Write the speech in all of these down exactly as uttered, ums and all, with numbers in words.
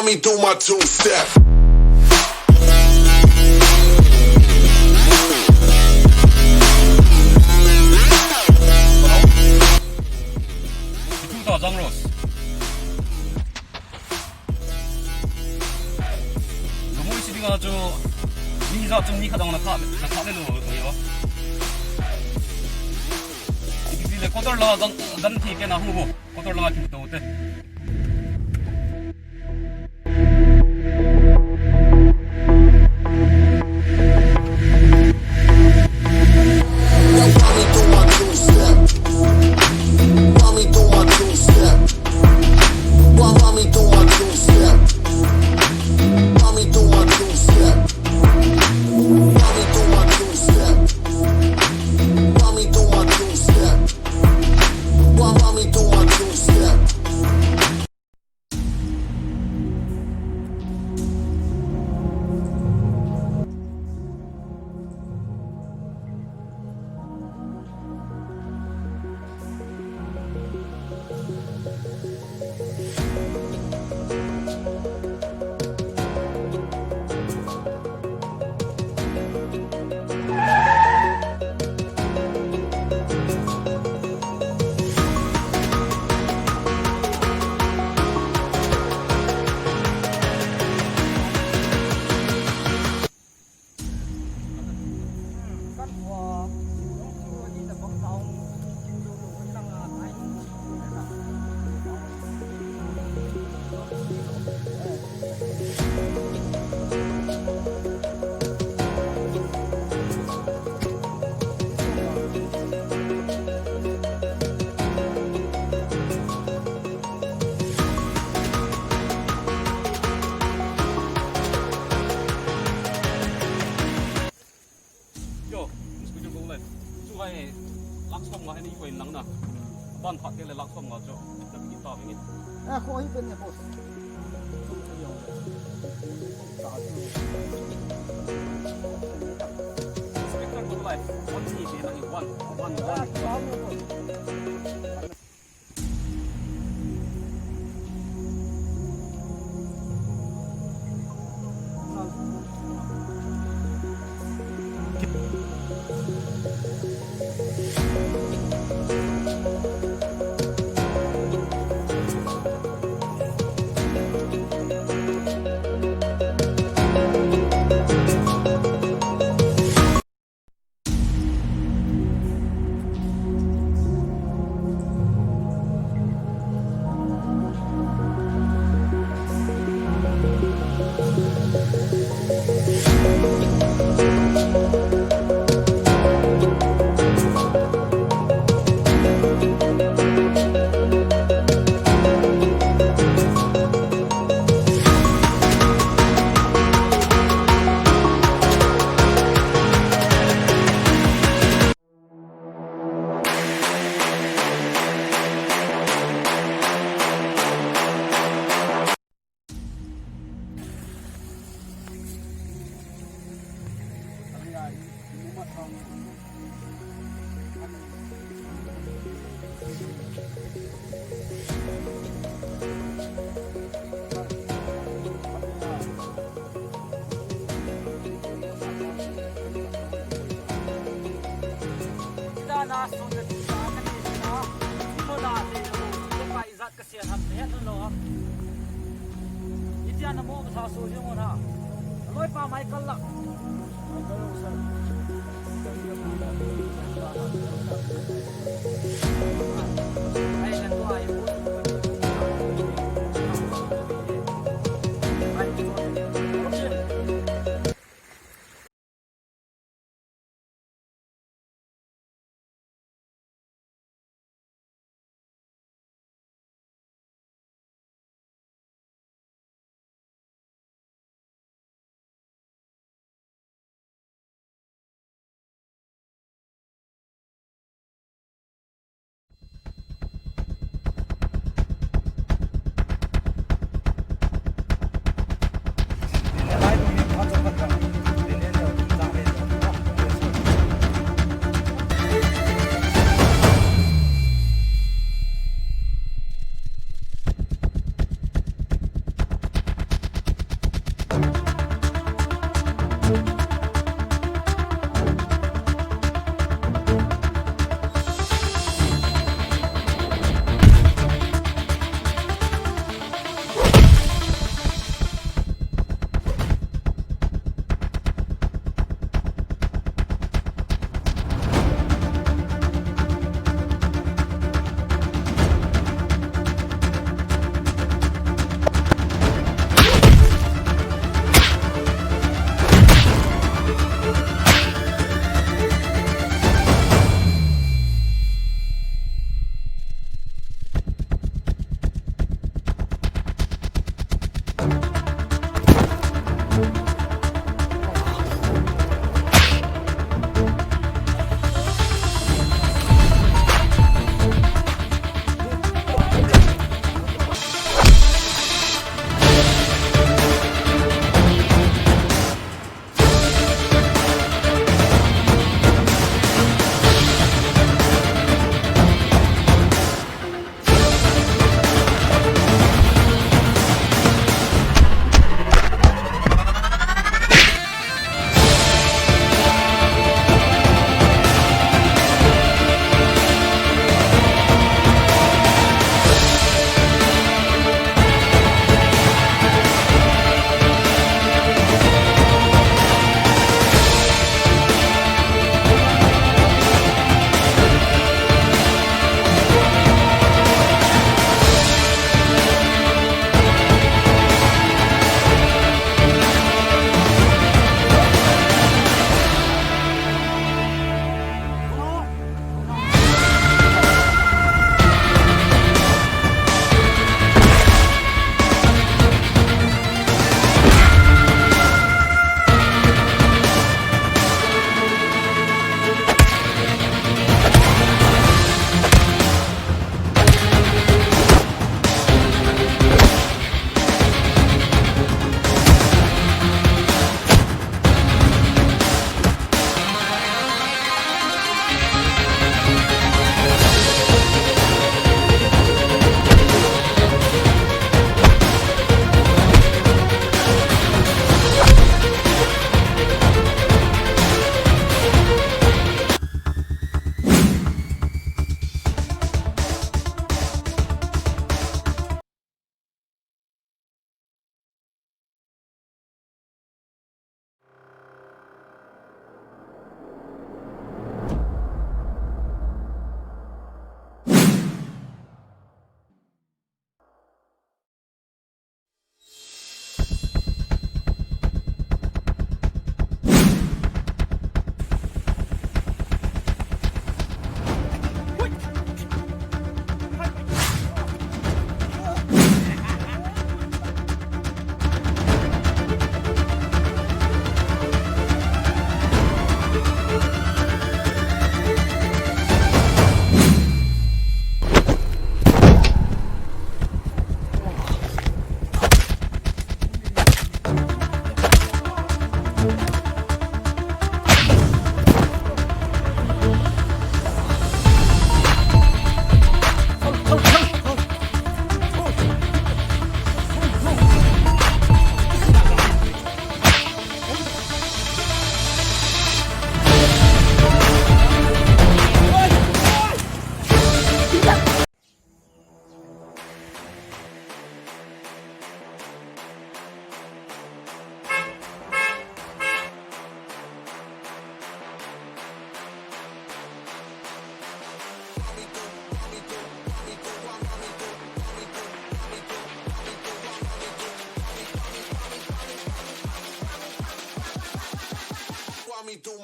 Me do my two step. Two thousand Rose. Lungmong isi dinga chu, mi ja chu mi khat dang na kha, na kha le lo, lo yo. Isi le quarter la gan, gan thi ke na hu bo. Quarter la thi to te. Yo, mosquito go le. Chu hai, lak som nga hai ni koi nang na. Ban phat ke le lak som nga chu. Na pi ta ngi. Ah, koi pen ne boss. Inspector go le. One ni ke nang one, one, one. Ijat kasia ham, het lo ham. Itia namo sa so jong na. Loi pa Michael la. Ai, kan tua ai.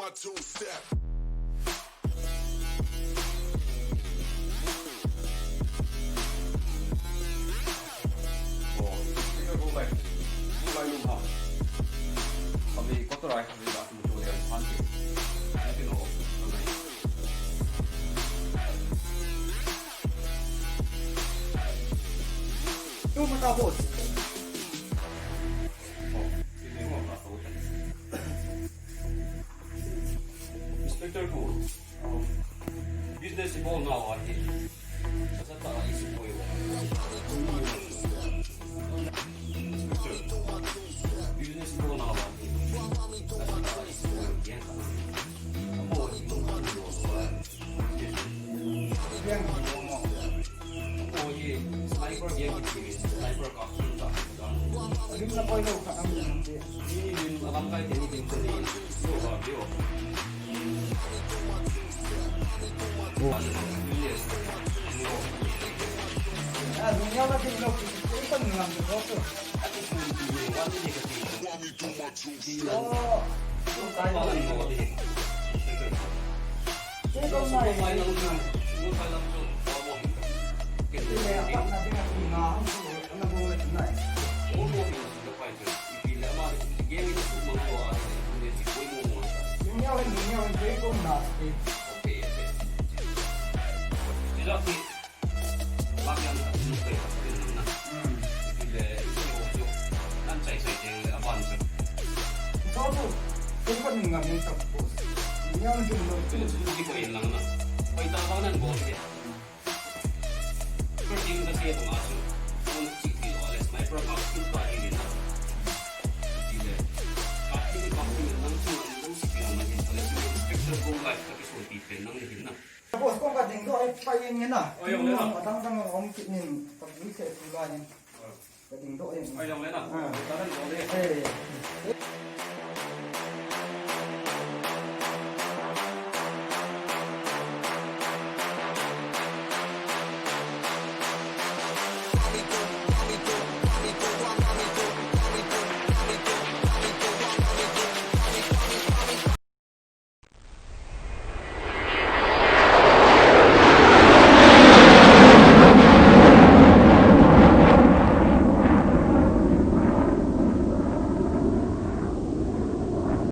My two step. Tu mata boss. Inspector Pu, business bol nau ahi. Sasa ta isi koi. Inspector, business bol nau ahi. Sasa ta isi koi. Yang ka. Amo ni mo ni mo. Amo ni sniper game ki sniper ka. Lim na koi lo ka am. Ni lim alam kai te ni lim ko ni. Yo ba yo. Boss, kong ka ding doh, ai, pai yen ngen na. Oi, oi, oi. Adang dang om kit nin, pag wi se tu la yen. Ka ding doh yen. Oi, oi, oi. Ah. Ka ding doh le. Eh.